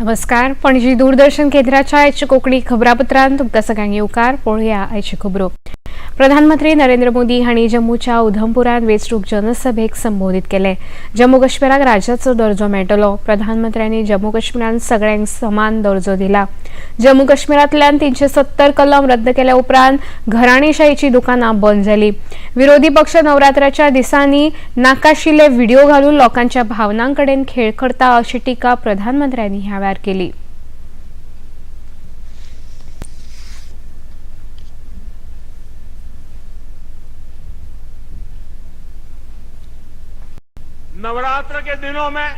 नमस्कार, पणजी दूरदर्शन केंद्राच्या आयच्या कोंकणी खबरापत्रांत तुमकां सगळ्यांक येवकार. पळोवया आयच्यो खबरो. प्रधानमंत्री नरेंद्र मोदी हांणी जम्मूच्या उधमपुरांत वेंचणूक जनसभेक संबोधीत केलें. जम्मू काश्मीराक राज्याचो दर्जो मेळटलो. प्रधानमंत्र्यांनी जम्मू काश्मीरान सगळ्यांक समान दर्जो दिला. जम्मू काश्मीरांतल्यान 370 कलम रद्द केल्या उपरांत घराणेशाहीची दुकानां बंद जाली. विरोधी पक्ष नवरात्राच्या दिसांनी नाकाशिल्ले व्हिडिओ घालून लोकांच्या भावनांकडेन खेळ करता, अशी टिका प्रधानमंत्र्यांनी ह्या वेळार केली. नवरात्र के दिनों में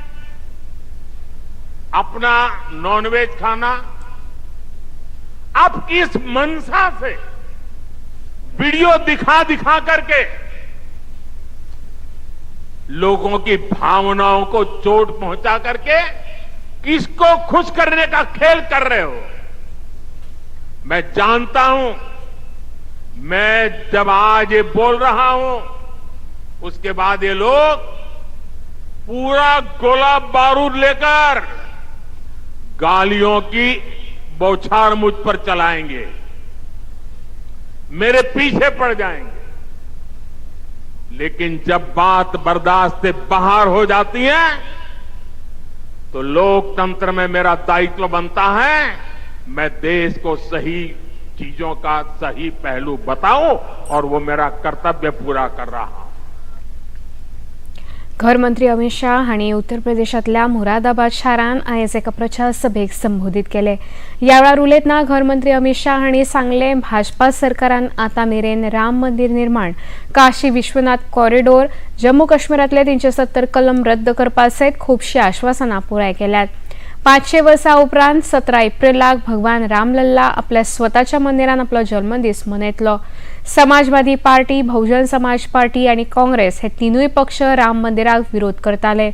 अपना नॉनवेज खाना, आप किस मनसा से वीडियो दिखा दिखा करके लोगों की भावनाओं को चोट पहुंचा करके किसको खुश करने का खेल कर रहे हो? मैं जानता हूं, मैं जब आज ये बोल रहा हूं, उसके बाद ये लोग पूरा गोला बारूद लेकर गालियों की बौछार मुझ पर चलाएंगे, मेरे पीछे पड़ जाएंगे। लेकिन जब बात बर्दाश्त से बाहर हो जाती है, तो लोकतंत्र में मेरा दायित्व बनता है, मैं देश को सही चीजों का सही पहलू बताऊं और वो मेरा कर्तव्य पूरा कर रहा हूं। घरमंत्री अमित शाह हांणी उत्तर प्रदेशांतल्या मुरादाबाद शारांत आयज एका प्रचार सभेक संबोधीत केले. ह्या वेळार उलयतना घरमंत्री अमित शाह हांणी सांगलें, भाजपा सरकारान आतां मेरेन राम मंदीर निर्माण, काशी विश्वनाथ कॉरिडोर, जम्मू काश्मीरांतले 370 कलम रद्द करपा सयत खुबशीं आश्वासनां पुराय केल्यात. 500 वर्सां उपरांत 17 एप्रिलाक भगवान रामलल्ला आपल्या स्वताच्या मंदिरान आपलो जल्मदीस मनयतलो. समाजवादी पार्टी, बहुजन समाज पार्टी आनी काँग्रेस हे तिनूय पक्ष राम मंदिराक विरोध करताले.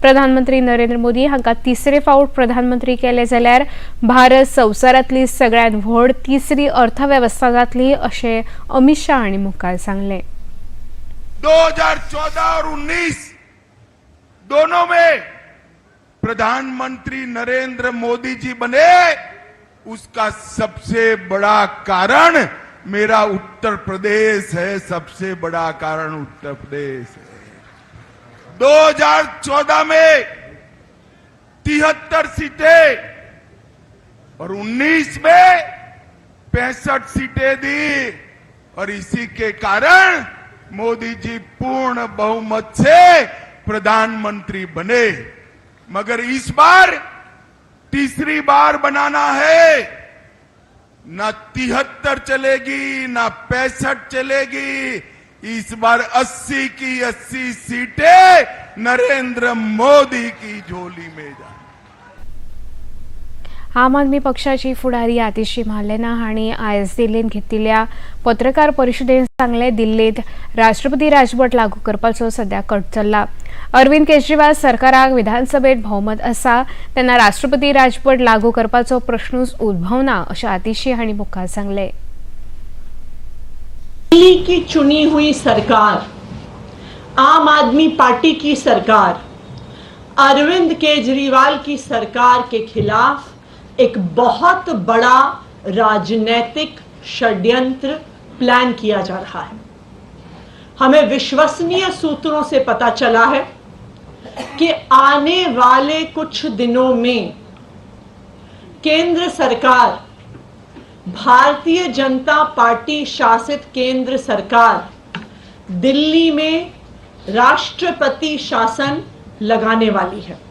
प्रधानमंत्री नरेंद्र मोदी हांकां तिसरे फावट प्रधानमंत्री केले जाल्यार भारत संवसारांतली सगळ्यांत व्हड तिसरी अर्थवेवस्था जातली, अशें अमित शाह हांणी मुखार सांगलें. 2014 और 19 दोनों में प्रधानमंत्री नरेंद्र मोदी जी बने, उसका सबसे बड़ा कारण मेरा उत्तर प्रदेश है। सबसे बड़ा कारण उत्तर प्रदेश है। 2014 में 73 सीटें और 19 में 65 सीटें दी और इसी के कारण मोदी जी पूर्ण बहुमत से प्रधानमंत्री बने। मगर इस बार तीसरी बार बनाना है, ना 73 चलेगी, ना 65 चलेगी। इस बार 80 की 80 सीटें नरेंद्र मोदी की झोली में जा आम आदमी पक्षाची फुडारी आतिशी मार्लेना हांणी आयज दिल्लींत घेतिल्ल्या पत्रकार परिशदेंत सांगलें, दिल्लींत राष्ट्रपती राजवट लागू करपाचो सध्या कट चल्ला. अरविंद केजरीवाल सरकाराक विधानसभेत भोवमत आसा, तेन्ना राष्ट्रपती राजवट लागू करपाचो प्रश्नूच उद्भवना, अशें आतिशी हांणी मुखार सांगलें. दिल्ली की चुनी हुई सरकार, आम आदमी पार्टी की सरकार, अरविंद केजरीवाल की सरकार के खिलाफ एक बहुत बड़ा राजनीतिक षड्यंत्र प्लान किया जा रहा है। हमें विश्वसनीय सूत्रों से पता चला है कि आने वाले कुछ दिनों में केंद्र सरकार, भारतीय जनता पार्टी शासित केंद्र सरकार दिल्ली में राष्ट्रपति शासन लगाने वाली है।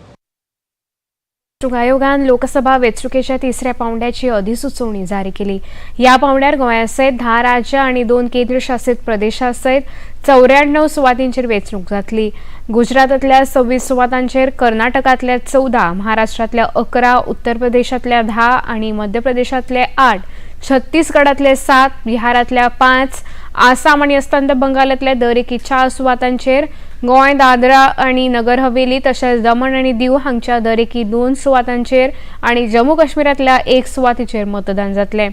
वेंचणूक आयोगान लोकसभा वेंचणुकेच्या तिसऱ्या पावंड्याची अधिसुचोवणी जारी केली. ह्या पावंड्यार गोंया सयत 10 राज्यां आनी 2 केंद्रशासीत प्रदेशां सयत 94 सुवातींचेर वेंचणूक जातली. गुजरातांतल्या 26 सुवातांचेर, कर्नाटकांतल्या 14, महाराष्ट्रांतल्या 11, उत्तर प्रदेशांतल्या 10 आनी मध्य प्रदेशांतले 8, छत्तीसगडांतले 7, बिहारांतल्या 5, आसाम आनी अस्तंत बंगालांतल्या दर एकी 4 सुवातांचेर, गोंय, दादरा आनी नगर हवेली तशेंच दमण आनी दीव हांगच्या दर एकी 2 सुवातांचेर आनी जम्मू काश्मीरांतल्या 1 सुवातेचेर मतदान जातलें.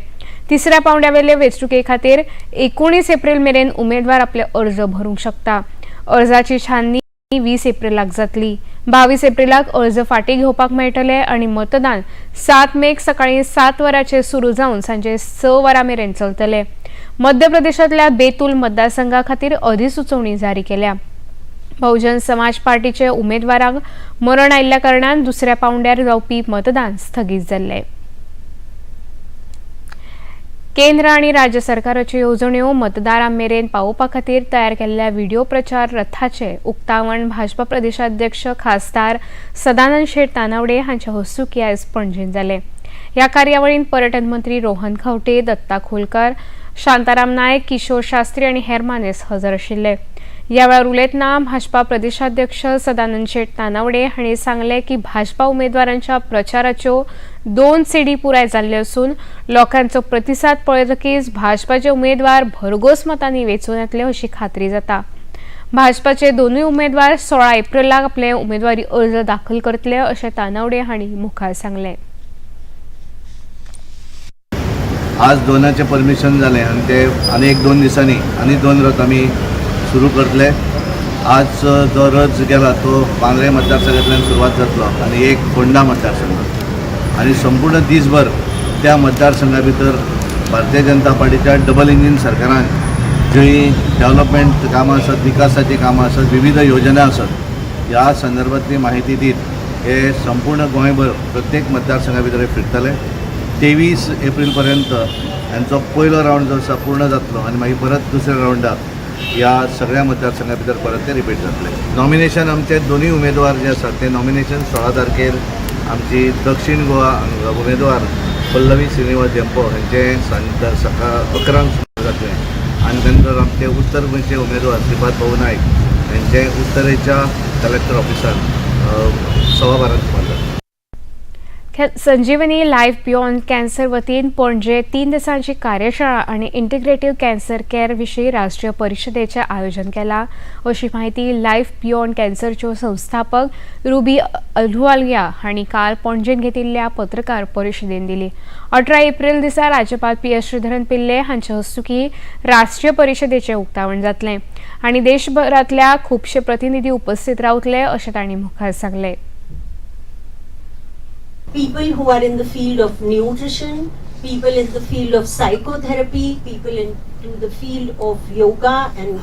तिसऱ्या पावंड्यावेले वेंचणुके खातीर 19 एप्रील मेरेन उमेदवार आपले अर्ज भरूंक शकता. अर्जाची छाननी 20 एप्रिलाक जातली. 22 एप्रिलाक अर्ज फाटीं घेवपाक मेळटले आनी मतदान 7 मेक सकाळीं 7 वरांचेर सुरू जावन सांजे 6 वरां मेरेन चलतले. मध्य प्रदेशांतल्या बेतूल मतदारसंघा खातीर अधिसुचोवणी जारी केल्या. बहुजन समाज पार्टीचे उमेदवारांक मरण आयिल्ल्या कारणान दुसऱ्या पावंड्यार जावपी मतदान स्थगीत जाल्लें. केंद्र आनी राज्य सरकाराच्यो येवजण्यो मतदारां मेरेन पावोवपा खातीर तयार केल्ल्या व्हिडिओ प्रचार रथाचें उक्तावण भाजपा प्रदेशाध्यक्ष खासदार सदानंद शेट तानावडे हांच्या हस्तुकीं आयज पणजेंत जालें. ह्या कार्यावळींत पर्यटन मंत्री रोहन खंवटे, दत्ता खोलकर, शांताराम नायक, किशोर शास्त्री आनी हेर मानेस्त हजर आशिल्ले. ह्या वेळार उलयतना भाजपा प्रदेशाध्यक्ष सदानंद शेट तानावडे हांणी सांगलें की भाजपा उमेदवारांच्या प्रचाराच्यो 2 सीडी पुराय जाल्ल्यो आसून लोकांचो प्रतिसाद पळयतकीच भाजपाचे उमेदवार भरघोस मतांनी वेंचून येतले अशी खात्री जाता. भाजपाचे दोनूय उमेदवार 16 एप्रिलाक आपले उमेदवारी अर्ज दाखल करतले अशें तानावडे हांणी मुखार सांगलें. आज दोनाचें परमिशन जालें आनी ते आनी 1-2 दिसांनी आनी 2 रथ आमी सुरू करतले. आज जो रथ गेला तो बांद्रे मतदारसंघांतल्यान सुरवात जातलो आनी एक फोंडा मतदारसंघ आनी संपूर्ण दीसभर त्या मतदारसंघा भितर भारतीय जनता पार्टीच्या डबल इंजीन सरकारान जी डेव्हलपमेंट कामां आसत, विकासाचीं कामां आसत, विविध योजना आसत, ह्या संदर्भांतली माहिती दीत हे संपूर्ण गोंयभर प्रत्येक मतदारसंघा भितर फिरतले. 23 एप्रील पर्यंत हांचो पयलो रावंड जो आसा पूर्ण जातलो आनी मागीर परत दुसऱ्या रावंडाक ह्या सगळ्या मतदारसंघा भितर परत ते रिपीट जातले. नॉमिनेशन आमचे दोनूय उमेदवार जे आसात ते नॉमिनेशन 16 तारखेर आमची दक्षिण गोवा हांगा उमेदवार पल्लवी श्रीनिवास धेंपो हांचे सकाळ 11 सुरू जातलें आनी नंतर आमचे उत्तर गोंयचे उमेदवार श्रीपाद भाऊ नायक हांचे उत्तरेच्या कलेक्टर ऑफिसान 12:15 सुमार जातलें. संजीवनी लायफ बियॉन्ड कॅन्सर वतीन पणजे 3 दिसांची कार्यशाळा आनी इंटिग्रेटीव कॅन्सर केअर विशीं राष्ट्रीय परिशदेचें आयोजन केलां अशी म्हायती लायफ बियॉन्ड कॅन्सरच्यो संस्थापक रुबी अहलुवालिया हांणी काल पणजेंत घेतिल्ल्या पत्रकार परिशदेन दिली. 18 एप्रील दिसा राज्यपाल पी.एस. श्रीधरन पिल्ले हांचे हस्तुकीं राष्ट्रीय परिशदेचें उक्तावण जातलें आनी देशभरांतल्या खुबशे प्रतिनिधी उपस्थित रावतले अशें तांणी मुखार सांगलें. People who are in the field of nutrition, people in the field of psychotherapy, people into the field of yoga, and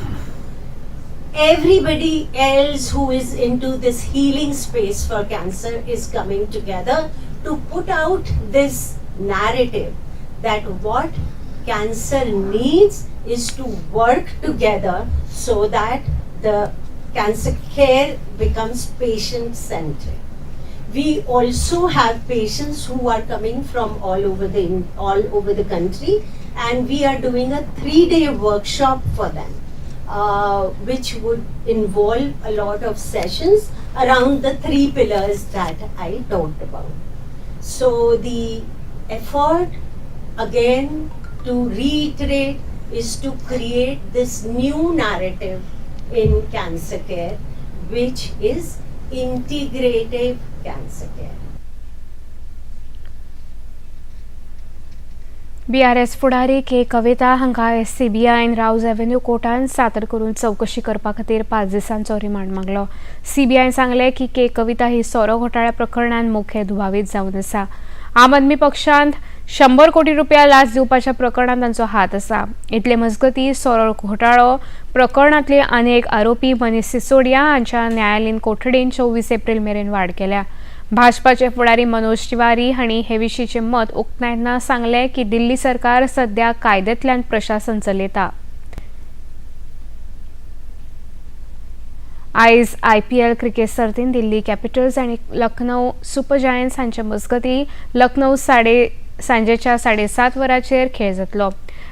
everybody else who is into this healing space for cancer is coming together to put out this narrative that what cancer needs is to work together so that the cancer care becomes patient centric. We also have patients who are coming from all over the country, and we are doing a 3-day workshop for them, which would involve a lot of sessions around the 3 pillars that I talked about. So the effort, again to reiterate, is to create this new narrative in cancer care, which is integrative cancer care. BRS फुडारी K कविता हांकां सीबीआयन रावज avenue कोर्टान सादर करून चवकशी करपा खातीर 5 दिसांचो remand मागलो. सीबीआयन सांगलें की के कविता ही सोरो घोटाळ्या प्रकरणान मुख्य दुबावीत जावन आसा. आम आदमी पक्षांत 100 कोटी रुपया लाच दिवपाच्या प्रकरणांत तांचो हात आसा. इतले मजगतीं सोरो घोटाळो प्रकरणांतले आनी एक आरोपी मनीष सिसोडिया हांच्या न्यायालयीन कोठडीन 24 एप्रील मेरेन वाड केल्या. भाजपाचे फुडारी मनोज तिवारी हांणी हे विशींचें मत उक्तायतना सांगलें की दिल्ली सरकार सध्या कायद्यांतल्यान प्रशासन चलयता. आयज IPL cricket सर्तीन दिल्ली कॅपिटल्स आनी लखनौ सुपर जायंट्स हांचे मजगतीं लखनौ सांजेच्या 7:30 वरांचेर खेळ जातलो.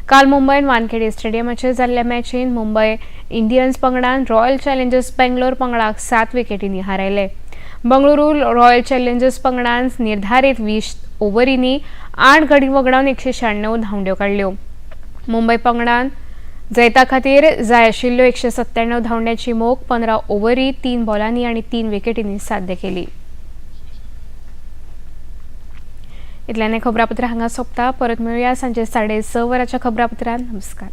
काल मुंबयन वानखेडे स्टेडियमाचेर जाल्ल्या मॅचीन मुंबय इंडियन्स पंगडान रॉयल चॅलेंजर्स बेंगलोर पंगडाक 7 विकेटींनी हारयले. बंगळुरू रॉयल चॅलेंजर्स पंगडान निर्धारीत 20 ओव्हरींनी 8 गडी वगडावन 196 धांवड्यो काडल्यो. मुंबय पंगडान जैता खातीर जाय आशिल्ल्यो 197 धांवड्यांची मोख 15 ओव्हरी 3 बॉलांनी आनी 3 विकेटींनी साध्य केली. इतल्याने खबरापत्र हांगा सोंपता. परत मेळुया सांजे 6:30 वरांच्या खबरापत्रांत. नमस्कार.